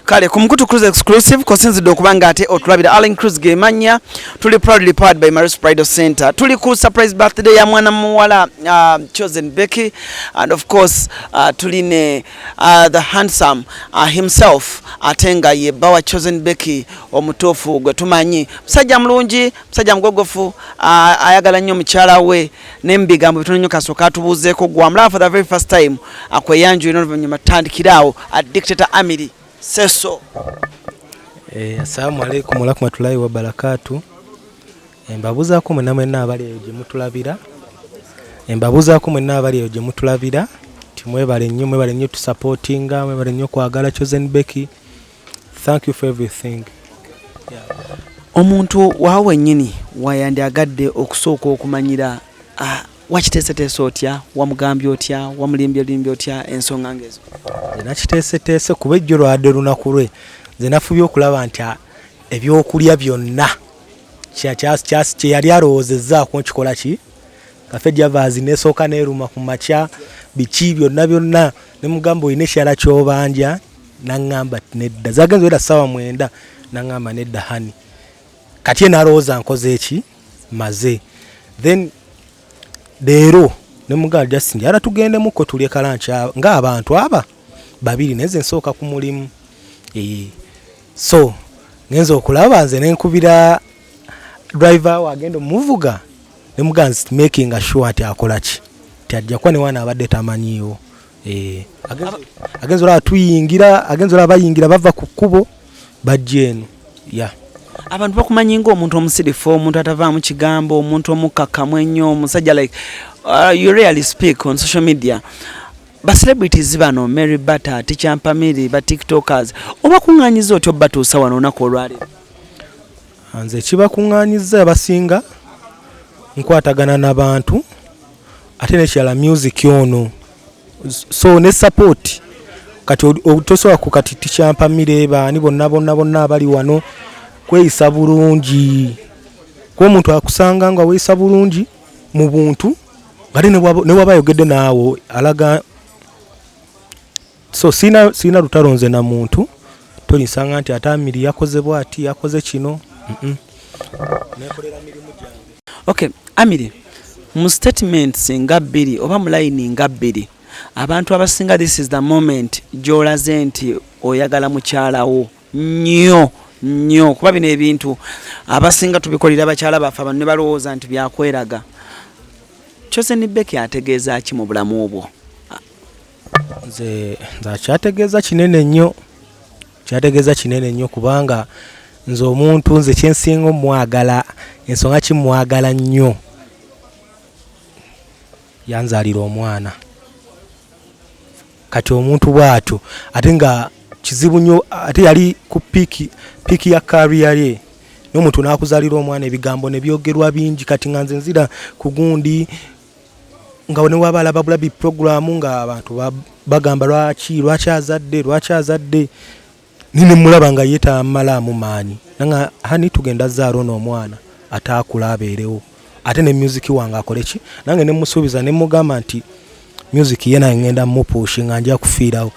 Kale ku mukutu Cruise Exclusive kosinzidde okuba nga ate otulabira Allen Cruise gemanya. Tuli proudly powered by Maris Bridal Center. Tuli ku surprise birthday ya mwana muwala Chosen Becky, and of course tuli ne the handsome himself, ate nga ye bawa Chosen Becky omutuufu gwe tumanyi, musajja mulungi, musajja mugogofu, ayagala nnyo mukyala we. N'ebigambo bitono nnyo, kasooka atubuuzeeko gwamulaba for the very first time, akweyanjula n'oluvannyuma tutandikiraawo. Dictator Amiri Seso. Assalamu alaikum warahmatullahi wabarakatu. Mbabuuzaako mwenna mwenna abali eyo gye mutulabira. Mbabuuzaako mwenna abali eyo gye mutulabira nti mwebale nnyo, mwebale nnyo tusupportinga, mwebale nnyo kwagala Chosen Becky. Thank you for everything. Omuntu waawe wennyini wayandyagadde okusooka okumanyira, wakiteeseteese otya, wamugambye otya, wamulimbyelimbye otya, ensonga ngezo? Nze nakiteeseteese kuba ejjo lwadde lunaku lwe. Nze nafubye okulaba nti ebyokulya byonna kye yali alowoozezzaako nkikola ki Cafe Javas nesooka neeruma ku makya, biki byonna byonna. Ne mugamba, "Olina ekirala ky'obanja?" Naŋŋamba nedda. Zagenze wera ssaawa 9, naŋŋamba, "Nedda honey." Kati ye n'alowooza nkoze eki, maze. Then leero ne mugamba, "Just njala tugendemuko tulye ka lunch ng'abantu aba babiri, naye nze nsooka ku mulimu." So ngenza okulaba nze nenkubira driver we agenda omuvuga, nemugamba nti making sure nti akola ki, nti ajja kuba ne waana abadde tamanyiiwo. Agenza olaba tuyingira, agenza olaba bayingira, bava ku kkubo bajja eno ya. Abantu bakumanyi ng'omuntu omusirifu, omuntu atavaamu kigambo, omuntu omukkakkamu ennyo, omusajja like you rarely speak on social media. Ba celebrities bano, Mary Bata, Teacher Mpamiri, ba TikTokers, obakuŋŋaanyiza otya obatuusa wano olunaku olwaleero? Nze kibakuŋŋaanyiza, abasinga nkwatagana n'abantu, ate nekirala music ono, so ne support. Kati tosobola ku kati Teacher Mpamire, baani bonna bonna bonna abali wano, kweyisa bulungi, kuba omuntu akusanga nga weeyisa bulungi mu buntu, ate ne bw'aba ayogedde naawe alaga. So siina lutalo nze na muntu. Tolinsanga nti ate Amiri yakoze bw'ati, yakoze kino. Nekolera mirimu gyange. Okay, Amiri, mu statements nga bbiri oba mu layini nga bbiri, abantu abasinga, this is the moment gy'olaze nti oyagala mukyalawo nnyo nnyo, kuba bino ebintu abasinga tubikolera bakyala baffe, abantu ne balowooza nti byakweraga. Chosen Becky ategeeza ki mu bulamu bwo? Nze akyategeeza kinene nnyo, kyategeeza kinene nnyo, kubanga nze omuntu nze kyensinga omwagala, ensonga kimwagala nnyo, yanzaalira omwana. Kati omuntu bw'atyo, ate nga kizibu nnyo, ate yali ku peak ya career ye, n'omuntu n'akuzaalira omwana, ebigambo ne byogerwa bingi. Kati nga nze nzira ku gundi nga ne waba alaba bulabi programu nga abantu bagamba, "Lwaki azadde, lwaki azadde?" Nine mulaba nga ye tamalaamu maanyi, nanga, "Honey, tugenda zaala ono omwana, ate akula abeerewo, ate ne music wange akole ki." Nange nemusuubiza, nemugamba nti music ye naye ngenda mupushinga, nga nja kufiirawo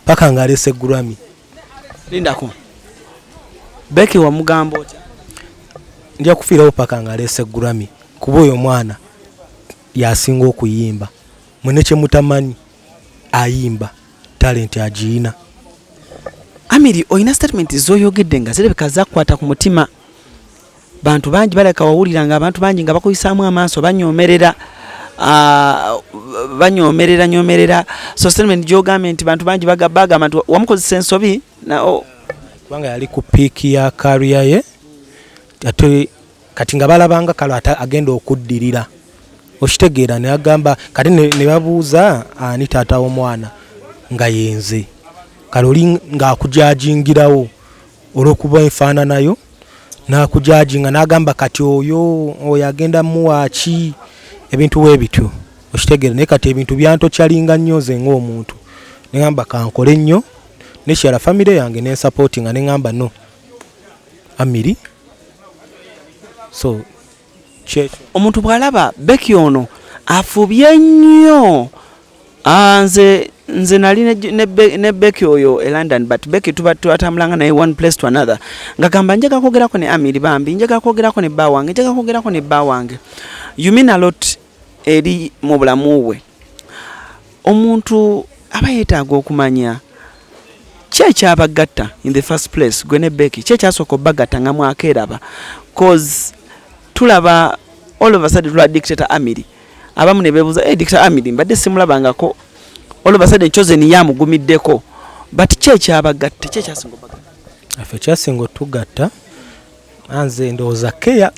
paka ng'aleese Grammy. Lindako, Becky wamugamba otya? Nja kufiirawo paka ng'aleese Grammy, kuba oyo omwana yasinga okuyimba. Mwene kyemutamanyi, ayimba, talent agiyina. Amiri, olina statement zoyogedde nga zirabika zakwata ku mutima bantu bangi. Balabika wawulira nga abantu bangi nga bakuyisaamu amaaso, banyomerera, banyomerera nyomerera. So statement gyogambye nti bantu bangi bagamba nti wamukozesa ensobi oh. Kubanga yali ku peak ya career ye, ate kati nga balabanga kalo ate agenda okuddirira, okitegeera? Neyagamba kati ne babuuza ani taata w'omwana, nga yenze. Kale oli ng'akujajingirawo olw'okuba enfaananayo, n'akujajinga n'agamba kati oyo agenda muwaaki, ebintu bwe bityo, okitegeera? Naye kati ebintu byantokyalinga nnyo nze ng'omuntu, neŋamba kankole nnyo. Nekirala, famire yange nensupportinga, neŋamba no Amiri, so kyekyo. Omuntu bw'alaba Becky ono afubye nnyo. Nze Nze nali ne Becky oyo e London, but Becky tuba twatambulanga naye one place to another, nga gamba njagala kwogerako ne Amiri, bambi njagala kwogerako ne bba wange, njagala kwogerako ne bba wange. You mean a lot eri mu bulamu bwe. Omuntu aba yeetaaga okumanya ki ekyabagatta in the first place. Gwe ne Becky, ki ekyasooka obbagatta nga mwakeeraba? Cause tulaba all of a sudden tulaba Dictator Amiri, abamu ne beebuuza, "Hey, Dictator Amiri mbadde simulabangako." All of a sudden Chosen ye amugumiddeko, but ki ekyabagatta? Ki ekyasinga obbagatta? Ffe kyasinga otugatta, anze ndowooza care,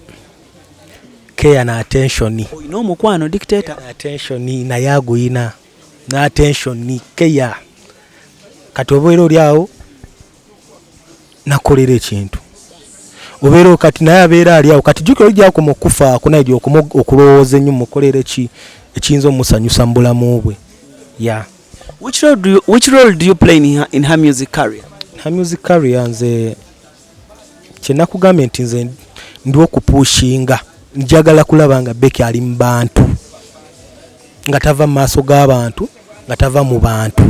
care na attention. Olina omukwano, Dictator? Attention naye aguyina n'attention, care. Kati obeera oli awo nakolera ekintu, obeera kati naye abeera ali awo. Kati jjukira olijjakoma okufaako naye gyokoma okulowooza ennyo mukolere ki ekiyinza omusanyusa mu bulamu bwe ya. Which role do you play in her music career? Her music career, nze kyenakugambye nti nze ndi okupushinga, njagala kulaba nga Becky ali mu bantu, nga tava mu maaso g'abantu, nga tava mu bantu.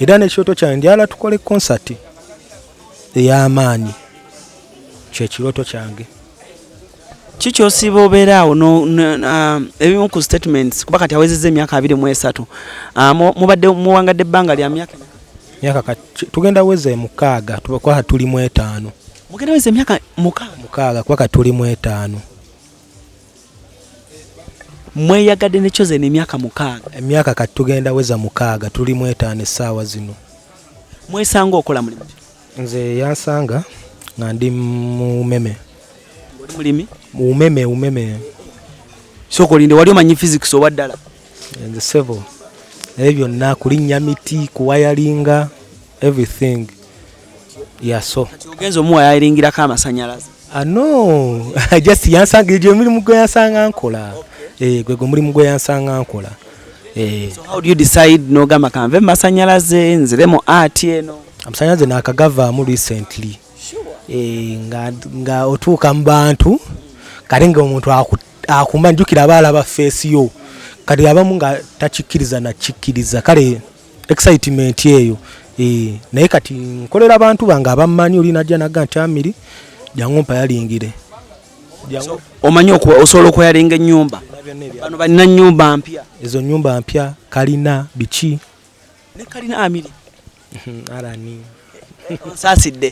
Era n'ekirooto kyange njagala tukole concert ey'amaanyi, kyekirooto kyange. Ki kyosiiba obeera awo ebimu ku statements, kuba kati awezezza emyaka 23. Mubadde muwangadde ebbanga lya myaka emeka? Myaka kati tugenda weza 6, kuba tuli mu 5. Mugenda weza emyaka 6? 6, kuba kati tuli mu 5. Mweyagadde ne Chosen emyaka 6? Emyaka kati tugenda weza 6, tuli mu 5 essaawa zino. Mwesanga okola mulimu ki? Nze yansanga nga ndi mu umeme. Oli mulimi? Umeme, umeme. Sooka olinde, wali omanyi physics owa ddala? Nze sevo, naye byonna kulinnya miti, kuwayalinga, everything, yeah, so. Kati ogenza omuwayaringirako amasanyalaze? Ah, no, just yansanga egyo emirimu gwe yansanga nkola. Eh, gwe gwe mulimu gwe yansanga nkola. Eh. So how do you decide n'ogamba kanve mu masanyalaze nzire mu art eno? Amasanyalaze nakagavaamu recently. Eh, nga otuuka mu bantu kale nga omuntu akuma njukira aba alaba face yo, kati abamu nga takikkiriza nakikkiriza, kale excitement eyo. Eh, naye kati nkolera abantu bange abammanyi. Oli najja naga nti, "Amiri, jangu mpayalingire." Jangu. Omanyi osobola okwayaringa ennyumba? Byonna Bano balina nnyumba mpya. Ezo nyumba mpya, kalina biki. Ne kalina, Amiri? Arani. Onsaasidde.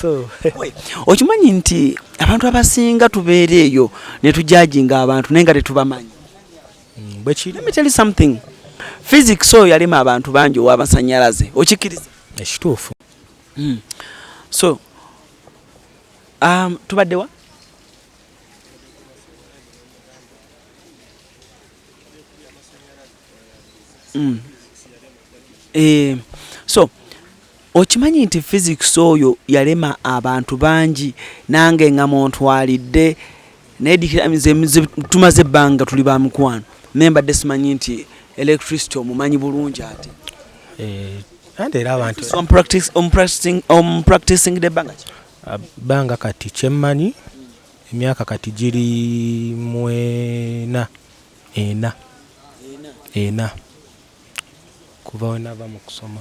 So. We, okimanyi nti abantu abasinga tubeera eyo ne tujajinga abantu naye nga tetubamanyi? Bwekiri. Let me tell you something, physics oyo yalema abantu bangi ow'amasanyalaze, okikkiriza? Ekituufu. So tubadde wa? So okimanyi nti physics oyo yalema abantu bangi, nange nga muntwalidde, naye nze tumaze ebbanga tuli ba mukwano, naye mbadde simanyi nti electricity omumanyi bulungi ate. Eh, ante era abantu So omupracticing ebbanga ki? Bbanga kati kyemmanyi emyaka kati giri mwena, ena, ena kuva wenava mu kusoma.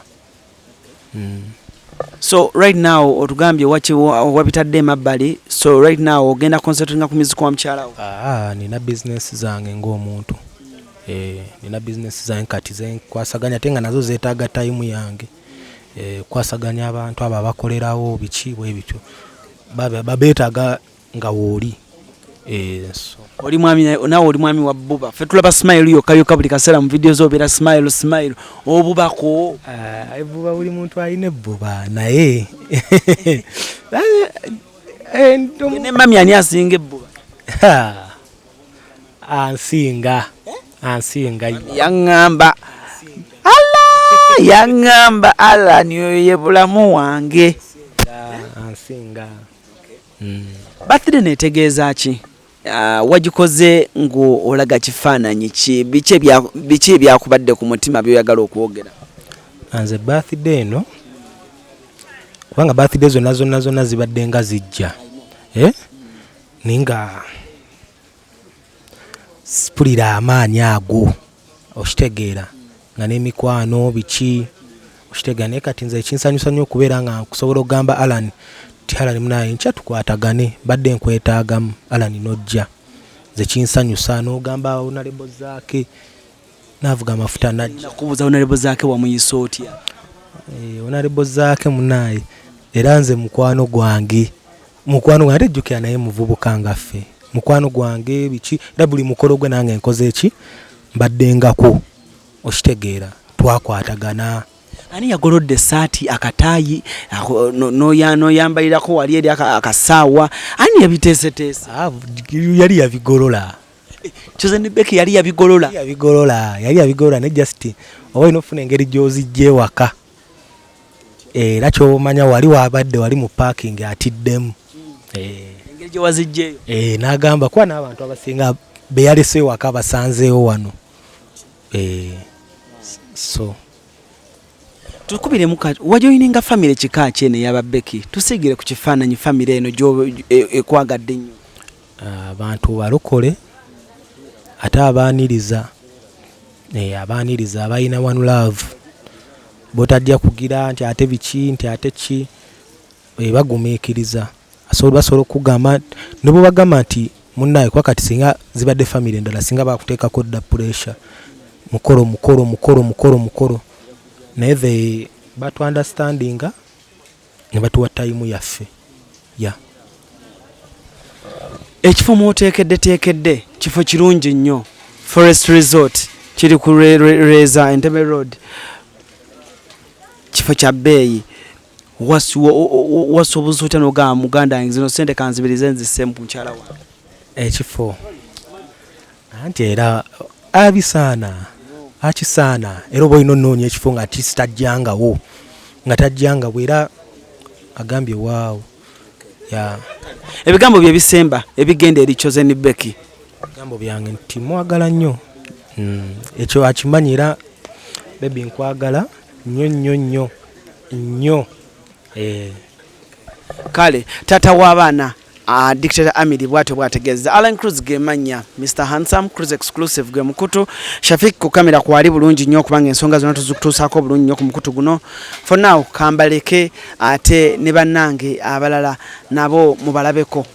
So right now otugambye wabitadde emabbali, so right now ogenda concentratinga ku music wa mukyalawo? Aa, nina bizinesi zange ng'omuntu. Eh, nina bizinesi zange kati zenkwasaganya, ate nga nazo zeetaaga time yange. Eh, kwasaganya abantu abo abakolerawo biki bwe bityo, babeetaaga nga wooli. Eh, so. Oli mwami, naawe oli mwami wa bbuba. Ffe tulaba smile yokka yokka buli kaseera mu video zobeera smile, smile, obubako? Ah, ebbuba, buli muntu alina ebbuba, naye eh, Ne mami ani asinga ebbuba? Ha, ansinga, ansinga. Yaŋŋamba ala, yaŋŋamba ala niyo ye bulamu wange. Ansinga. Birthday netegeeza ki? Wagikoze ng'olaga kifaananyi ki? Biki ebyakubadde ku mutima byoyagala okwogera? Nze birthday eno, kubanga birthday zonna zonna zonna zibadde nga zijja, eh? Naye nga sipulira amaanyi ago, okitegeera? Nga n'emikwano biki, okitegeera. Naye kati nze ekinsanyusa nnyo okubeera nga nkusobola okugamba Alan nti, "Alan munaye, nkya tukwatagane, mbadde nkwetaagamu." Alan n'ojja, nze kinsanyusa. N'ogamba Honorable Zaake naavuga amafuta najja. Nakubuuza, Honorable Zaake wamuyisa otya? Honorable Zaake munaye era nze mukwano gwange, mukwano gwange, ate jjukira naye muvubuka nga ffe, mukwano gwange biki, era buli mukolo gwe nange nkoze eki, mbaddengako, okitegeera, twakwatagana. Ani yagolodde essaati, akataayi, n'oyambalirako wali eri akasaawa? Ani yabiteeseteese? Ah, yali yabigolola. Chosen Becky yali yabigolola? Yali yabigolola, yali yabigolola, ne just oba olina okufuna engeri gy'ozijja ewaka, era kyomanya wali wabadde wali mu parking atiddemu. Engeri gye wazijjaeyo. N'agamba kuba n'abantu abasinga beyalese ewaka basanzeewo wano. So Tukubiremu wajoyininga famire kika ki eno eyaba Becky? Tusiigire ku kifaananyi famire eno ekwagadde ennyo. Abantu balokole ate abaaniriza, abaaniriza, abalina one love, botajja kugira nti ate biki, nti ate ki. Bagumiikiriza, basobola okugamba ne bwe bagamba nti munnaye, kuba kati singa zibadde famire endala, singa bakuteekako dda pressure, mukolo, mukolo, mukolo, mukolo, mukolo, naye they batu understandinga ne batuwa time yaffe ya. Ekifo mwoteekeddeteekedde kifo kirungi nnyo, Forest Resort, kiri ku Reza Entebbe Road, kifo kya bbeeyi. Wasuubuza otya nogamba, "Muganda wange, zino sente kanzibirize nzisse mu mukyala wange"? Ekifo anti era abisaana, akisaana, era oba olina onoonya ekifo nga tajjangawo, nga tajjangawo, era agambye waawo ya. Ebigambo bye bisemba ebigenda eri Chosen Becky? Ebigambo byange nti mwagala nnyo. Ekyo akimanyi era, baby, nkwagala nnyo nnyo nnyo nnyo. Kale taata w'abaana, Dictator Amiri bwatyo bwategeeza. Alan Cruz gemanya Mr Handsome Cruz Exclusive gwe mukutu. Shafik ku kamera kwali bulungi nnyo okubanga ensonga zonna tuzikutuusaako bulungi nnyo ku mukutu guno. For now kambaleke, ate ne bannange abalala nabo mubalabeko.